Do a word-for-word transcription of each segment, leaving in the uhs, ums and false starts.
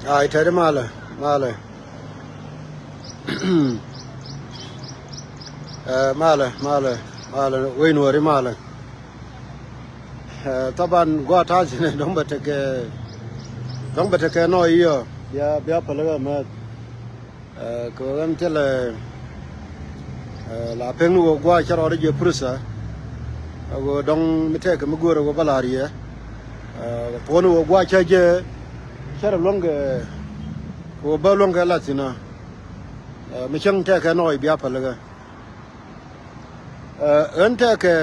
Ai, tɛt malɛ, malɛ. Ɛ, malɛ, malɛ, malɛ, wec Nuɔri malɛ. Ɛ, thaban gua̱a̱th ta̱a̱ thi̱n dɔ̱ŋ bɛ tekɛ, dɔ̱ŋ bɛ tekɛ nɔ iɔ, bia, bia päl ɣä määth. Ɛ, kɛ ɣän thilɛ, ɛ, la pek ni ɣöö gua̱a̱th cä rɔɔdɛ jɛ pursa. Ɛ, ɣöö dɔ̱ŋ mi tɛkɛ mi göörä ɣöö bä la̱r yɛ. Ɛ, thuɔ̱k ni ɣöö gua̱a̱th cä jɛ, cä rɛ luäŋkɛ, ɣöö bä luäŋkɛ la̱th thi̱n ɔ. Ɛ, mi cäŋ tɛkɛ nɔɔc bia päl ɣä. Ɛ, ɣän tɛkɛ,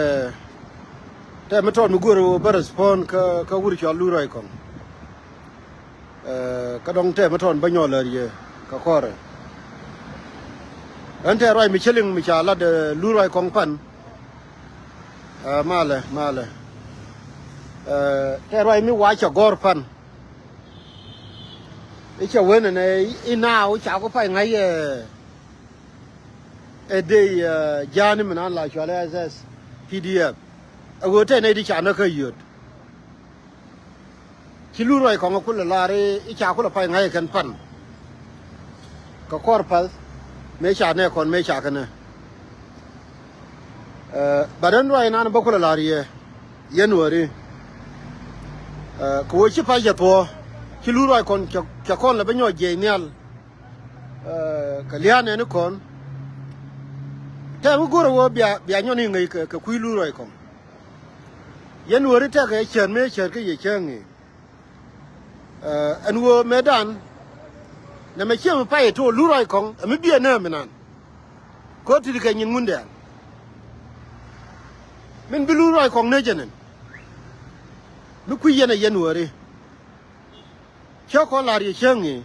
tɛk mi tɔt mi göörä ɣöö bä respond kä, kä wur cɔal Lur Ruac Kɔŋ. Ɛ, kä dɔ̱ŋ tɛk mi tɔt bä nyɔl lär yɛ kä kɔrɛ. Ɣän tɛk ruac mi cä liŋ mi ca lat, ɛ, Lur Ruac Kɔŋ pan. Ɛ, malɛ, malɛ. Ɛ, tɛk ruac mi wa cä gɔ̱r pan. I̱ cɛ wen ɛnɛ i̱ naaw ca ku pay ŋa̱c, ɛ, ɛ dee, ɛ, ja̱a̱ni mi naan la cual ɛ S S P D F. Ɛ ɣöö tɛk nɛy ti ca näk kä yöt. Ci Lur Ruac Kɔŋ kulɛ la̱r i̱ ca kulɛ pay ŋa̱c kɛn pan. Kɛ kɔr path mëë ca nɛ kɔn mëë ca kɛnɛ. Ɛ, but ɛn ruac naan bä kulɛ la̱r yɛ, yɛn Nuɔri. Ɛ, kɛ ɣöö ci pay cɛ thuɔ̱ɔ̱, ci Lur Ruac Kɔŋ cɛ, cɛ kɔn lɛ bä nyɔk jiɛc nhial. Ɛ, kɛ lia̱a̱ nɛɛni kɔn. Tɛm i̱ go̱rä ɣöö bia, bia nyɔn i̱ ŋäc kɛ, kɛ kui̱ Lur Ruac Kɔŋ. Yɛn Nuɔri tɛkɛ cäät mëë cäät kä yɛ cäŋ i̱. Ɛ, ɛn ɣöö mëëdan nɛmɛ ciɛ mi pay ɛ to̱ Lur Ruac Kɔŋ ɛ mi biɛ nääm inan. Ko̱ ti̱t kɛ nyin Ŋundɛɛŋ. Min bi Lur Ruac Kɔŋ nec ɛnɛn. Mi kui̱ yɛn ɛ yɛn Nuɔri. Cä kɔn la̱r yɛ cäŋ i̱.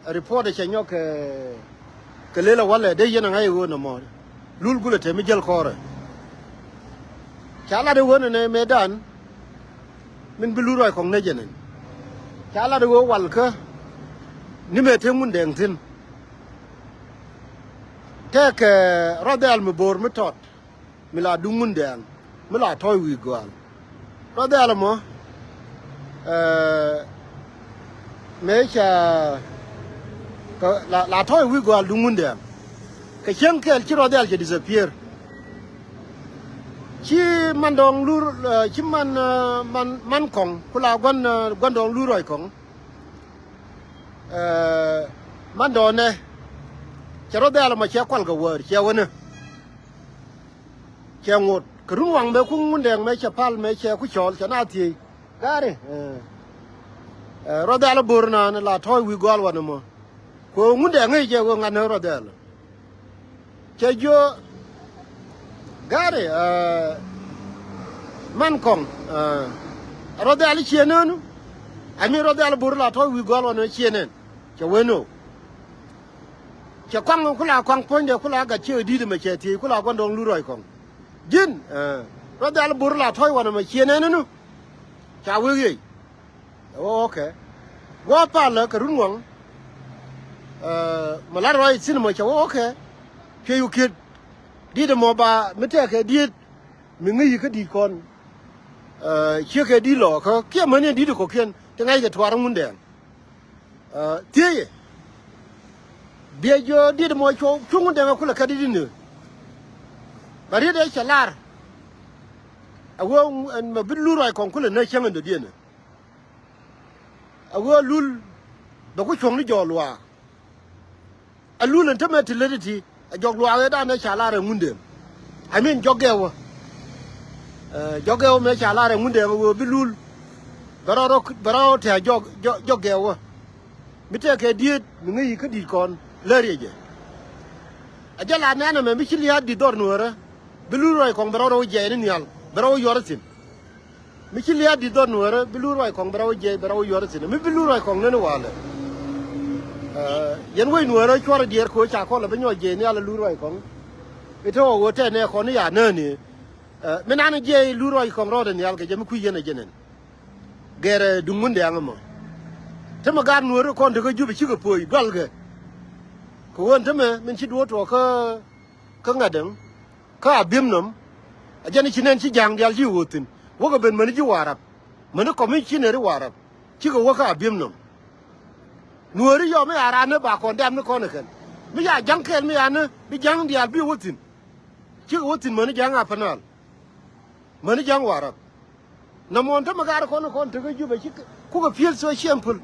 Report ɛ cɛ nyɔk kɛ, kɛ lel ɛ walɛ dee yɛn ɛ ŋa̱c ɛ ɣöö nɔmɔ Lul gulɛ te mi jäl kɔrɛ. Ca lat ɛ ɣöö nɛnɛ mëëdan min bi Lur Ruac Kɔŋ nec ɛnɛn. Ca lat ɛ ɣöö walkä ni mëë te Ŋundɛɛŋ thi̱n. Tɛkɛ ruath dhɛl mi bo̱o̱r mi tɔt. Mi la duŋ Ŋundɛɛŋ mi la tɔ̱ɔ̱c wi̱i̱ gɔaal. Ruath dhɛl ɛmɔ, ɛ, mëë ca, kɛ, la, la tɔ̱ɔ̱c wi̱i̱ gɔaal duŋ Ŋundɛɛŋ. Kɛ cäŋ kɛl ci ruath dhɛl cɛ disappear. Ci man dɔɔŋ Lur, ɛ, ci man, ɛ, man, man Kɔŋ ku la gua̱n, ɛ, gua̱n dɔɔŋ Lur Ruac Kɔŋ. Ɛ, man dɔɔŋ nɛ cɛ ruath dhɛl ɛmɔ cɛ kual kɛ wäär cɛ wänä. Cɛ ŋot kɛ run waŋ mëë ku Ŋundɛɛŋ mëë cɛ pal mëë cɛ ku cɔɔl cɛ na thiec. Gaari, ɛ, ɛ, ruath dhɛl bo̱o̱r naan la tɔ̱ɔ̱c wi̱i̱ gɔaal wanɛ mɔ. Ku Ŋundɛɛŋ ŋäc jɛ ɣöö ŋa̱t ni ruath dhɛl. Cɛ jiö gaari, ɛ, man Kɔŋ, ɛ, ruath dhɛl ciɛ näänu. Ami ruath dhɛl bo̱o̱r la tɔ̱ɔ̱c wi̱i̱ gɔaal wanɛ ciɛ nɛn. Cɛ wen ɣöö cɛ kɔaŋ ku la kɔaŋ puɔ̱nydɛ ku la gat ciek di̱t ɛmɛ cɛ thiec ku la gua̱n dɔɔŋ Lur Ruac Kɔŋ. Ji̱n, ɛ, ruath dhɛl bo̱o̱r la tɔ̱ɔ̱c wanɛ mɔ ciɛ nɛn ɛnu. Ca wek yiëë. Ɛ wä, okay. Guɔ palä kɛ run ŋuaŋ. Ɛ, mɛ lat ruac thi̱n mɔ cɛ wä, okay. Cuɛ yu kiet. Di̱t ɛmɔ ba mi tɛkɛ di̱t mi ŋäc yi kä di̱t kɔn. Ɛ, ciekɛ di̱t lɔ kä kiɛ mäni di̱t kɔ̱kiɛn ti ŋa̱ckɛ tuaar Ŋundɛɛŋ. Ɛ, thiecɛ. Biɛ jiö diet mɔ cuɔ cuŋ dɛŋ a kulɛ kɛ di̱t inö. Bɛ riet ɛ cɛ lar. A ɣöö ɛn mɛ bi Lul Ruac Kɔŋ kulɛ nä cäŋ in dɔ̱diɛn. A ɣöö Lul bɛ ku cuɔ̱ŋ ni jɔɔk luaak. A Lul ɛn tämɛ ti lät iti a jɔk luaak ëëdan ɛ ca lar ɛ Ŋundɛŋ. I mean jɔk gɛwä. Ɛ, jɔk gɛwä mëë ca lar ɛ Ŋundɛŋ a ɣöö bi Lul bɛ rɔ, bɛ rɔ tɛ̈ jɔk, jɔk, jɔk gɛwä. Mi tɛkɛ diet mi ŋäc yi kä di̱t kɔn lär yɛ jɛ. A jɛ la nɛn ɛmɛ mi ci lia̱a̱ di̱t dhɔr Nuäärä bi Lul Ruac Kɔŋ bɛ rɔ rɛw jiɛc ni nhial bɛ rɛw yuɔr thi̱n. Mi ci lia̱a̱ di̱t dhɔr Nuäärä bi Lul Ruac Kɔŋ bɛ rɛw jiɛc bɛ rɛw yuɔr thi̱n mi bi Lul Ruac Kɔŋ neni walɛ. Ɛ, yɛn wec Nuäärä cuarɛ diɛɛr ko̱ ca kɔn lɛ bi nyɔk jiɛc nhial ɛ Lul Ruac Kɔŋ. I̱ te ɣɔw ɣöö tɛn ɛ kɔn i̱ ya nääni. Ɛ, mi nan jiɛc Lul Ruac Kɔŋ rɔɔdɛ nhial kɛ jɛ mi kui̱ yɛn ɛ jɛ nɛn. Gɛrɛ duŋ Ŋundɛŋ ɛmɔ. Tämɛ gaat Nuäärä kɔn tekä Jubɛ cikɛ po̱o̱c dualkɛ. Kɛ ɣöö ɛn tämɛ min ci duɔ̱ɔ̱r tuɔɔk kä, kä ŋa̱t ɛn kä Abiemnɔm. A jɛn i̱ ci nɛn ci ja̱a̱ŋ diaal ci ɣöö thi̱n wäkɛ ben mäni ji̱ Warap. Mäni kɔmicinɛri Warap cikɛ wä kä Abiemnɔm. Nuääri yɔm mi a raan ni ba kɔn dɛm ni kɔn ɛ kɛn. Mi ca ja̱ŋ kɛl mi a ni bi ja̱ŋ diaal bi wä thi̱n. Cikɛ wä thi̱n mäni ja̱ŋ a pänal. Mäni ja̱ŋ warap. Nɔmɔ tämɛ gaat kɔn kɔn tekä Jubɛ ci kukɛ feel so shameful.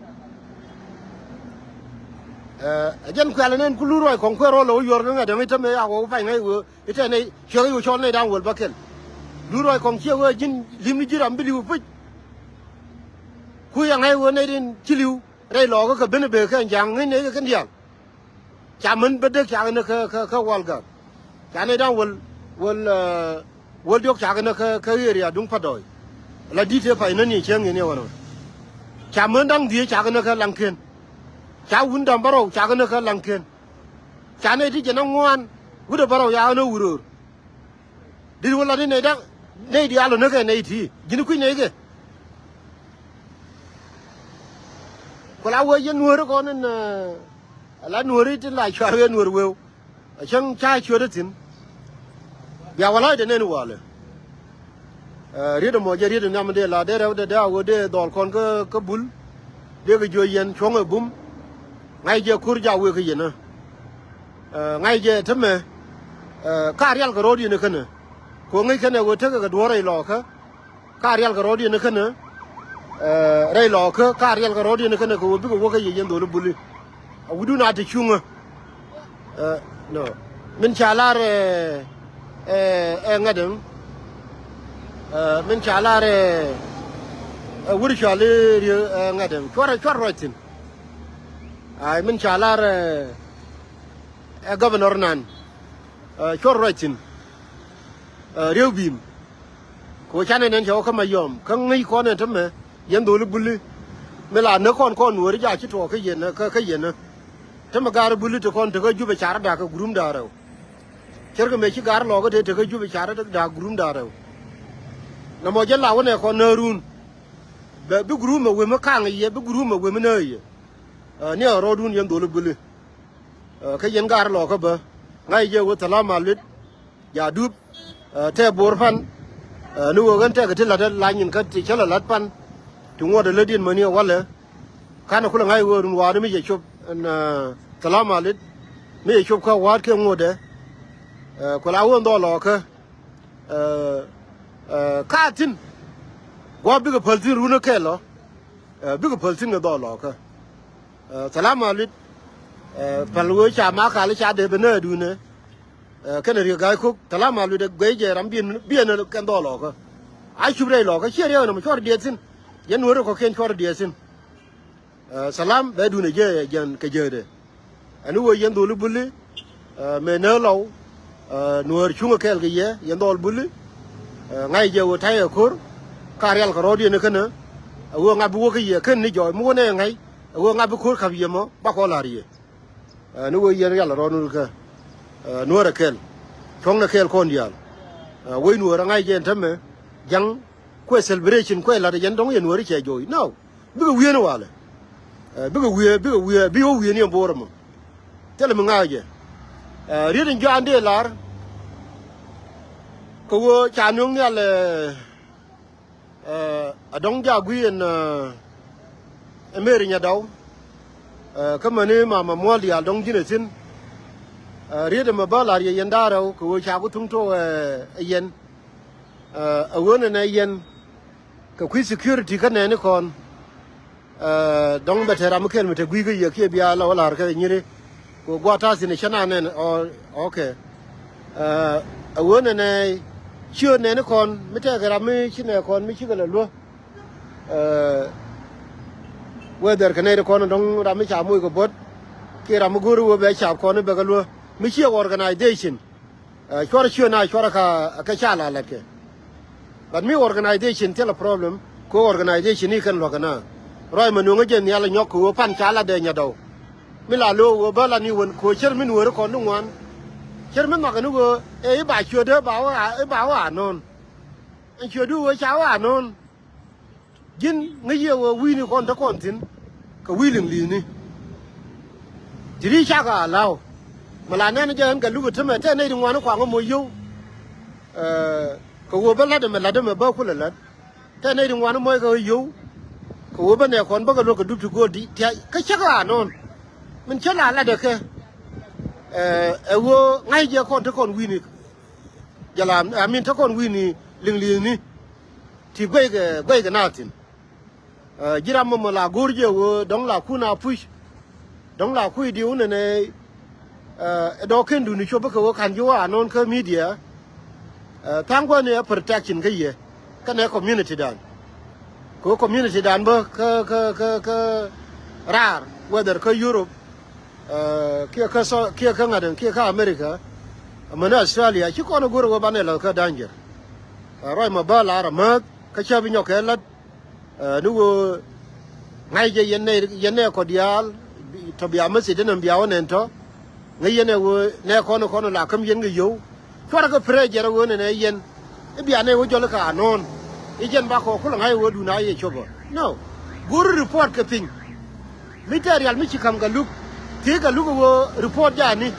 Ɛ jɛn kuɛl nɛn ku lur ruac kɔŋ kuɛɛr rɔl ɛ wä yuɔr kä ŋa̱t däŋ i̱ tämɛ ya wä pany ŋa̱c wee i̱ tɛ nɛy ciek i̱ wä cɔl nɛy da̱ŋ wäl bä kɛl. Lur ruac kɔŋ ciek wee ji̱n li̱m ni ji̱ ram bi li̱w puc. Ku ya ŋa̱c wee nɛy din ci li̱w rɛy lɔɔkä kɛ ben ɛ bekɛ kɛn ja̱a̱ŋ ŋäc nɛy kɛ kɛn diaal. Ca män bä dek cakɛ ni kä kä kä Walgak. Ca ni da̱ŋ wäl wäl wäl diɔk cakɛ ni kä kä area duŋ Padɔɔy. La di̱t ëë pay näni cäŋ in i̱ wänä. Ca män da̱ŋ dhieec cakɛ ni kä Laŋken. Ca wun da̱ŋ bärɔw cakɛ ni kä Laŋken. Ca nɛy ti jɛ ni ŋuan wi̱cdɛ bärɔw cakɛ ni wuröör. Dit wä lat ni nɛy da̱ŋ nɛy diaal ɔ näkɛ nɛy ti ji̱n kui̱ nɛy kɛ. Ku la wee yɛn nuääri kɔn in ɛ la nuääri tin la cuar wee nuäär wee. Ɛ cäŋ ca cuet ɛ thi̱n. Bia wä la̱cdɛ nɛn walɛ. Ɛ riet ɛmɔ jɛ riet ɛ nhiam dee la dee rɛwdɛ dee a wee dee dhɔl kɔn kä kä bul. Dee kɛ jiö yɛn cuɔ̱ŋ ɛ bum. Ŋa̱c jɛ kur ja wee kä yɛn ɛ ŋa̱c jɛ tämɛ. Ɛ ka rial kɛ ro̱o̱d yɛn ɛ känɛ. Ku ŋäc kɛn ɛ wee tekɛ kɛ duɔ̱ɔ̱r rɛy lɔɔkä. Ka rial kɛ rɔɔd yɛn ɛ känɛ. Ɛ rɛy lɔɔkä ka rial kɛ rɔɔd yɛn ɛ känɛ kɛ wee bikɛ wä kä yɛ yɛn dholi buli. A wi̱dun a te cuŋä. Ɛ no. Min ca lar ɛ ɛ ŋädäŋ. Ɛ min ca lar ɛ ɛ wur cual i̱ riek ɛ ŋädäŋ cuarɛ cuarɛ ruac thi̱n. Ay min ca lar ɛ ɛ governor nan. Ɛ cuarɛ ruac thi̱n. Ɛ riek bi̱i̱m. Kɛ ɣöö canɛ nɛn cɛ wä kä Mayɔm kä ŋäc kɔn ɛn tämɛ. Yɛn dholi buli mi la näk kɔn kɔn nuääri ja ci tuɔɔk kä yɛn kä kä yɛn. Te mi gaari buli te kɔn te kä Jubɛ car da̱a̱k kɛ gurum da̱a̱ rɛw. Cärkɛ mëë ci gaari lɔɔkä te te kä Jubɛ car da̱a̱k gurum da̱a̱ rɛw. Nɔmɔ jɛ la wä nɛ kɔn nääri wun. Bɛ bi gurum ɛ wemi ka̱ŋ yɛ bi gurum ɛ wemi nääri yɛ. Ɛ ni ɛ rɔɔdun yɛn dholi buli. Ɛ kä yɛn gaari lɔɔkä bä ŋa̱c jɛ wä thalam a lit. Ja dup. Ɛ tɛ bo̱o̱r pan. Ɛ ni ɣöö ɣän tɛkɛ ti la̱t ɛ la nyin kä ti cä lɛ la̱t pan. Ti ŋuɔ̱t ɛ lätdiɛn mäni ɛ walɛ. Ka̱n ɛ kulɛ ŋa̱c ɣöö run wa̱a̱ni mi cɛ cop ɛn ɛ thalam a lit. Mi cɛ cop kä wa̱a̱t kiɛ ŋuɔ̱tdɛ. Ɛ ku la ɣöö dhɔl lɔɔkä. Ɛ ɛ ka thi̱n. Gua̱a̱p bikɛ päl thi̱n run ɛ kɛl ɔ. Ɛ bikɛ päl thi̱n kɛ dhɔl lɔɔkä. Ɛ thalam a lit. Ɛ päl ɣöö ca ma kal ca dee ben näädun ɛ. Ɛ kɛnɛ riek ga̱a̱c ko̱k thalam a lit ɛ guey jɛ ram biɛn biɛn kɛn dhɔl lɔɔkä. A cup rɛy lɔɔkä ciɛ riɛk ɛn ɛmɔ cuɔr diɛɛth thi̱n. Yɛn nuäär rɛ kɔ̱kiɛn cuɔr diɛɛth thi̱n. Ɛ thalam bɛ dun ɛ jɛ jɛn kɛ jäätdɛ. Ɛn i̱ wee yɛn dholi buli. Ɛ mëë nääk lɔw. Ɛ nuäär cuŋ ɛ kɛɛl kɛ yɛ yɛn dhɔl buli. Ɛ ŋa̱c jɛ wee ta̱y ɛ ko̱r. Ka rial kɛ rɔɔdiɛn ɛ känä. Ɛ wee ŋa̱p bi wä kä yɛ kän ni jɔɔc mi wä nɛ ŋa̱c. Ɛ wee ŋa̱p bi ko̱r ka̱p yɛ mɔ ba kɔn la̱r yɛ. Ɛ ni wee yɛn rial rɔɔd wun kä. Ɛ nuäär ɛ kɛl. Cuɔ̱ŋnɛ kɛɛl kɔn diaal. Ɛ wec nuäär ɛ ŋa̱c jɛ ɛn tämɛ. Ja̱ŋ kuɛ celebration kuɛ la̱t ɛ jɛn dɔ̱ŋ yɛ nuäär cɛ jo̱o̱c. No. Bikɛ wiee ni walɛ. Ɛ bikɛ wiee bikɛ wiee bi wä wiee ni ɛn bo̱o̱r ɛmɔ. Thilɛ mi ŋa̱a̱k jɛ. Ɛ riet in jɔan dee lar. Kɛ ɣöö ca nöŋ nhial ɛ ɛ a dɔ̱ŋ jak gui̱i̱ ɛn ɛ meri nyadɔw. Ɛ kä mäni mama muɔ̱ɔ̱l diaal dɔ̱ŋ ji̱n ɛ thi̱n. Ɛ riet ɛmɛ bä la̱r yɛ yɛn da̱a̱r rɛw kɛ ɣöö ca ku thuŋ to̱o̱k ɛ yɛn. Ɛ ɣöö nɛnɛ yɛn kɛ kui̱ security kä nɛɛni kɔn. Ɛ dɔ̱ŋ bɛ te ram mi kɛl mi te gui̱i̱ kä yɛ kiɛ bia la wä la̱r kä nyiri. Kɛ gua̱a̱th ta̱a̱ thi̱n cä na nɛn ɔ. Ok. Ɛ ɣöö nɛnɛ ciöt nɛɛni kɔn mi tɛkɛ ram mi ci nɛ kɔn mi cikɛ lɛ luä. Ɛ whether kɛ nɛy ti kɔn dɔ̱ŋ ram mi ca moc kɛ buɔ̱t kiɛ ram mi go̱o̱ri wee bɛ caap kɔn bɛ kɛ luä mi ciɛ organization. Ɛ cuɔr ciö na cuɔr kä kä ca la latkɛ. But mi organization thilɛ problem kɛ organization ni kɛn luäk kɛ na. Ruac ma nuŋä jɛ nhial nyɔk kɛ ɣöö pan ca la dee nyadɔw. Mi la lo̱o̱ ɣöö bä la ni wen kɛ ɣöö cär mi nuääri kɔn ni ŋuan. Cär mi nhɔakɛ ni ɣöö ɛ i̱ ba ciötdä ba wä a i̱ ba wä a nɔ̱ɔ̱n. Ɛn ciötdu ɣöö ca wä a nɔ̱ɔ̱n. Ji̱n ŋäc yɛ ɣöö wi̱i̱ni kɔn te kɔn thi̱n kɛ wi̱i̱ liŋ li̱i̱ni. Ti ri cakɛ a la̱w. Mi la nɛn jɛ ɣän kɛ luk ɛ temɛ tɛ nɛy ti ŋuan kuaŋä moc yio̱w. Ɛ kɛ ɣöö bä la̱t ɛmɛ la̱t ɛmɛ bä kulɛ la̱t. Tɛ nɛy ti ŋuan moc kɛ ɣöö yio̱w. Kɛ ɣöö bä nɛ kɔn bä kɛ luäk kɛ dup ti go̱o̱l ti tiac kä cakɛ a nɔ̱ɔ̱n. Min cä la latdɛ kɛ ɛ ɣöö ŋa̱c jɛ kɔn te kɔn wi̱i̱ni. Jɛ la, I mean, te kɔn wi̱i̱ni liŋ li̱i̱ni. Ti guɛy kɛ guɛy kɛ naath thi̱n. Ji̱ ram mɔmɔ la go̱o̱r jɛ ɣöö dɔ̱ŋ la kun a push. Dɔ̱ŋ la kui̱ diw nɛnɛ ɛ dɔɔk ken duni cop bä kɛ ɣöö ka̱n ji̱ wä anɔ̱ɔ̱n kä media. Tha̱a̱ŋ guäni ɛ protection kä yɛ kɛnɛ community dan. Kɛ ɣöö community dan bä kä kä kä kä raar, whether kä Europe kiɛ kä kiɛ kä ŋa̱t kiɛ kä America. Amäni Australia ci kɔn ɛ go̱r ɛ ɣöö banɛ lɛ kä danger. Ruac mɔ bä lar amäth kä cä bi nyɔk kɛ la̱t. Ni ɣöö ŋa̱c jɛ yɛn nɛ yɛn nɛ kɔ diaal tɔ bia message dee nɛn bia wä nɛn tɔ. Ŋäc yɛn ɛ ɣöö nɛ kɔn kɔn la käm yɛn kɛ yio̱w. Cuarɛ kɛ pressure ɛ ɣöö nɛnɛ yɛn i̱ bia nɛ ɣöö jɔl ikä anɔ̱ɔ̱n. I̱ jɛn bakɔ kulɛ ŋa̱c ɛ ɣöö duun a yɛ copä. No. Go̱r report kɛ piny. Mi tɛ rial mi ci ka̱m Galuk. Thiec Galuk ɛ ɣöö report jani.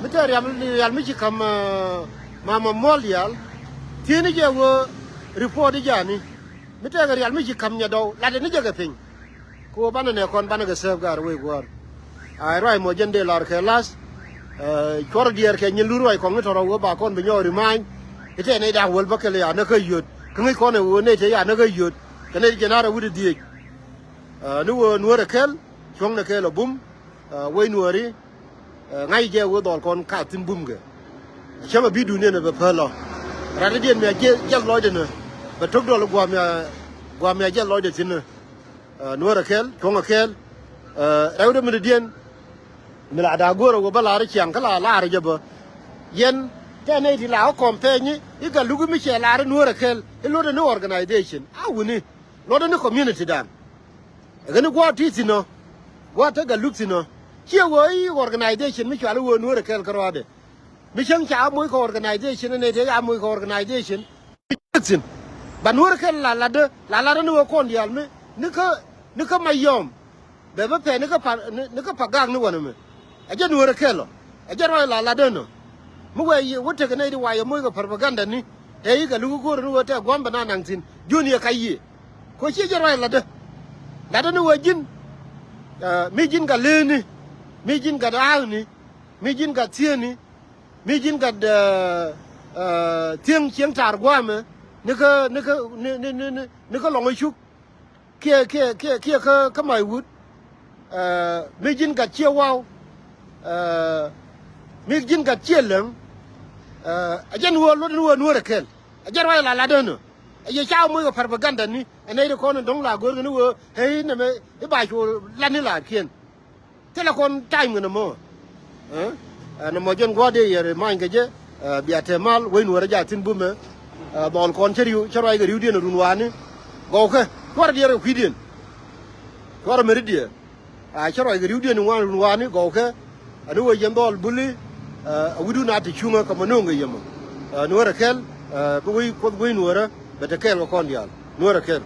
Mi tɛ rial rial mi ci ka̱m mama muɔl diaal. Thiecni jɛ ɣöö report i̱ jani. Mi tekɛ rial mi ci ka̱m nyɛ dɔw latdɛ ni jɛ kɛ piny. Kɛ ɣöö banɛ nɛ kɔn banɛ kɛ safeguard wec guäär. Ay ruac mɔ jɛn dee lar kɛ lath. Cuɔr diɛɛr kɛ nyin lur ruac kɔŋ ni tɔrɔ ɣöö ba kɔn bi nyɔɔk ri ma̱a̱ny. Itɛ nɛy da̱k wäl bä kɛl ya näk kä yöt kä ŋäc kɔn ɛ ɣöö nɛy te ya näk kä yöt. Kɛ nɛy ti jɛn a rɛw wi̱cdɛ dhieec. Ni ɣöö nuäärɛ kɛl cuɔ̱ŋnɛ kɛl ɛ bum. Wec nuääri ŋa̱c jɛ wee dhɔl kɔn kath thi̱n bum kɛ. Cäŋ a bi duuniɛn ɛ bɛ päl lɔ. Rat idiɛn mi a jiɛth lɔcdɛ nä bɛ tok duɔl gua̱a̱m ya gua̱a̱m ya jiɛth lɔcdɛ thi̱n nä. Nuäärɛ kɛl cuɔ̱ŋɛ kɛl. Rɛwdɛ mi didiɛn mi la da̱a̱ go̱o̱rɛ wee bä la̱r ciaŋ kä la la̱r jɛ bä. Yɛn tɛ nɛy ti la kä kɔm pɛɛny i̱ Galuk mi cɛ la̱r i̱ nuäärɛ kɛl i̱ luɔtdɛ ni organization a wuni. Luɔtdɛ ni community dan. Ɛ ɣän i̱ gua̱a̱th ti thi̱n ɔ. Gua̱a̱th te Galuk thi̱n ɔ. Ciɛ ɣöö i̱ organization mi cual i̱ ɣöö nuäärɛ kɛl kä ruaadɛ. Mi cäŋ ca moc kɛ organization ɛ nɛy tëë ca moc kɛ organization. Mi cäŋ thi̱n ba nuäärɛ kɛl la latdä la latdä ni ɣöö kɔn diaal mi ni kä ni kä Mayɔm. Bɛ bä pɛn ni kä pa ni kä pa gak ni wanɛ mɛ. Ɛ jɛ nuäärɛ kɛl ɔ. Ɛ jɛ ruac la latdä nɔ. Mi wee yi wä tekɛ nɛy ti wayɛ moc kɛ propaganda ni. Tɛ i̱ Galuk i̱ go̱o̱rɛ ni ɣöö tɛ gua̱a̱m bɛ na naŋ thi̱n jiön yɛ kac yiëë. Kɛ ɣöö ciɛ jɛ ruac latdä. Latdä ni ɣöö ji̱n mi ji̱n gat leeni mi ji̱n gat a̱a̱kni mi ji̱n gat thieenni mi ji̱n gat thieŋ cieŋ ta̱a̱r gua̱a̱mɛ ni kä ni kä ni ni ni ni kä lɔŋ icuk. Kiɛ kiɛ kiɛ kiɛ kä kä mac wut. Mi ji̱n gat ciɛ waw. Mi ji̱n gat ciɛ läŋ. Ɛ jɛn ɣöö luɔt ni ɣöö nuäärɛ kɛl. Ɛ jɛn ruac la latdä nɔ. Ɛ yɛ ca moc kɛ propaganda ni ɛ nɛy ti kɔn in dɔ̱ŋ la go̱o̱r kɛ ni ɣöö ɛ i̱ nɛmɛ i̱ ba cu lat ni la̱a̱tkiɛn. Thilɛ kɔn time kɛ nɔmɔ. Ɛ nɔmɔ jɛn gua̱a̱th dee yɛ ri ma̱a̱ny kɛ jɛ. Bia te mal wec nuäärä jaa thi̱n bumɛ. Dhɔl kɔn cä ri̱w cä ruac kɛ ri̱wdiɛn run wa̱a̱ni. Gɔwkɛ cuarɛ diɛɛr kɛ kui̱diɛn. Cuarɛ meri diɛɛr. A cä ruac kɛ ri̱wdiɛn in wan run wa̱a̱ni gɔwkɛ. Ani wee yɛn dhɔl buli. A wi̱dun a ti cuŋä kɛ mɔ no̱o̱ŋ kɛ yɛmɔ. Nuäärä kɛl. Bi wec kuoth wec nuäärä bɛ te kɛɛl kɛ kɔn diaal nuäärä kɛl.